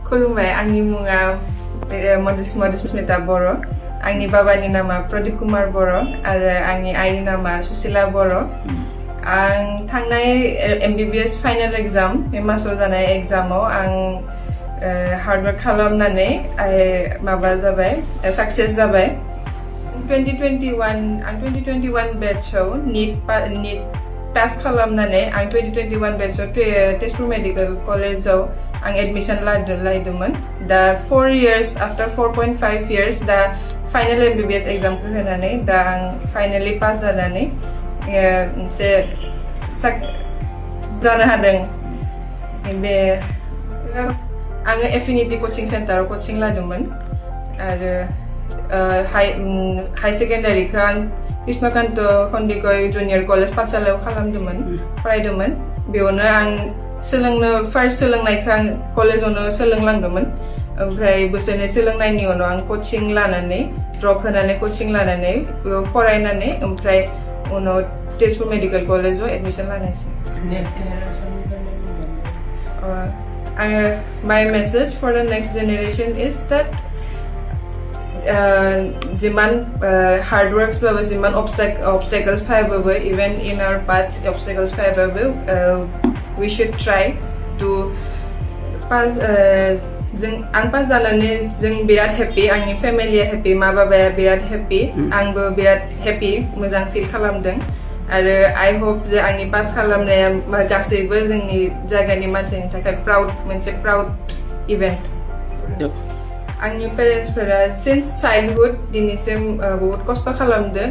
खुलुमबाय आंनि मुङा मबीस्मिता बर' आंनि बाबानि नामा प्रदीप कुमार बर' आरो आंनि आइनि नामा सुशीला बर' आं थांनाय MBBS फाइनाल एग्जाम बे मासाव जानाय एग्जामाव आं हार्डवर्क खालामनानै माबा जाबाय सक्सेस जाबाय 2021 बैचआव नीट पास खालामनानै आं 2021 बैचआव तेजपुर मेडिकल कलेजाव आं एडमिशन लादोंमोन दा 4 years after 4.5 years दा फाइनाल MBBS एग्जामखौ होनानै दा आं फाइनाली पास जानानै मोनसे जानो हादों बे आङो एफिनिटी कोचिं सेन्टाराव कोचिं लादोंमोन आरो हाई सेकेन्डारिखौ आं कृष्णकान्त खन्दिकय जुनियर कलेज पाठशालायाव फरायदोंमोन बेयावनो आं फार्स्ट सोलोंनायखौ आं कलेजावनो सोलोंलांदोंमन ओमफ्राय बोसोरनै सोलोंनायनि उनाव आं कोचिं लानानै ड्रप होनानै कोचिं लानानै फरायनानै ओमफ्राय उनाव तेजपुर मेडिकल कलेजाव admission लानायसै my message for the next generation is that जिमान hard works बाबो जिमान obstacles फायबाबो even in our path obstacles फायबाबो we should try to pass आं पास जानानै जों बिराद हेपि आंनि फेमिलिया हेपि मा बाबाया बिराद हेपि आंबो बिराद हेपि मोजां फिल खालामदों आरो आई होप जे आंनि पास खालामनाया गासैबो जोंनि जायगानि मानसिनि थाखाय मोनसे प्राउड इभेन्ट आंनि पेरेन्ट्सफोरा सिन्स चाइल्डहुड दिनैसिम बहुत खस्थ' खालामदों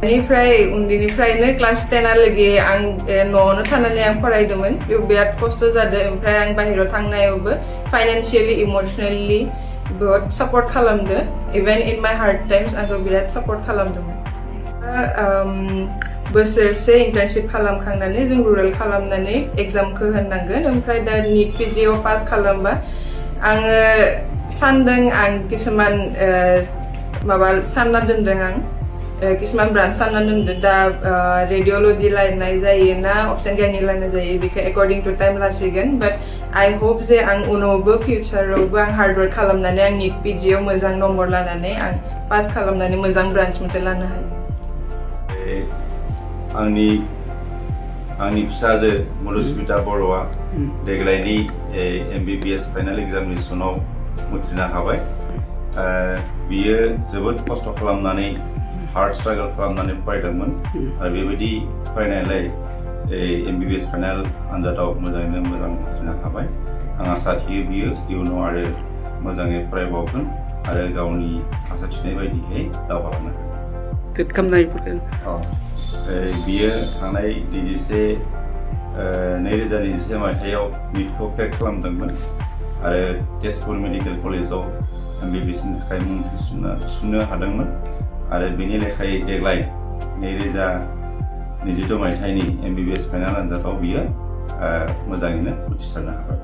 उन्दैनिफ्रायनो क्लास 10 आं न'आवनो थानानै आं फरायदोंमोन बेयाव बिराद खस्थ' जादों ओमफ्राय आं बाहेरायाव थांनायावबो फाइनान्शियेलि इमोसनेलि बहुत सापर्ट खालामदों even in my hard times आंखौ बिराद सापर्ट खालामदोंमोन बोसोरसे इन्टार्नशिप खालामखांनानै जों रुरेल खालामनानै एग्जामखौ होनांगोन ओमफ्राय दा नीट PGआव पास खालामबा आङो सानदों आं किसुमान माबा सानना दोनदों आं किसुमान ब्रान्च सानना दोनदों दा रेडियोलॉजी लायनाय जायो ना अपशन गायनाय लायनाय जायो बेखौ एकर्डिं टु टाइम लासिगोन बाट आई होप जे आं उनावबो फिउचारावबो आं हार्डवर्क खालामनानै आं नीट PGआव मोजां नम्बर लानानै आं पास खालामनानै मोजां ब्रान्च मोनसे लानो हायो आंनि फिसाजो बड'सा बर'आ देग्लायनि MBBS फाइनाल एग्जामिनेसनाव उथ्रिनो हाबाय बियो जोबोद खस्थ' खालामनानै हार्ड स्ट्रागल खालामनानै फरायदोंमोन आरो बेबायदि फरायनायलाय MBBS फाइनाल आनजादाव मोजाङैनो मोजां उथ्रिनो हाबाय आं आसा थियो बियो इयुनाव आरो मोजाङै फरायबावगोन आरो गावनि आसा थिनाय बायदियै दावगालांनो हागोन बियो थांनाय 2021 मायथाइयाव नीटखौ क्रेक खालामदोंमोन आरो तेजपुर मेडिकल कलेजाव MBBSनि थाखाय मुं थिसननो हादोंमोन आरो बेनि लेखायै देग्लाय 2022 मायथाइनि MBBS फाइनाल आनजादाव बियो मोजाङैनो उथ्रिसारनो हाबाय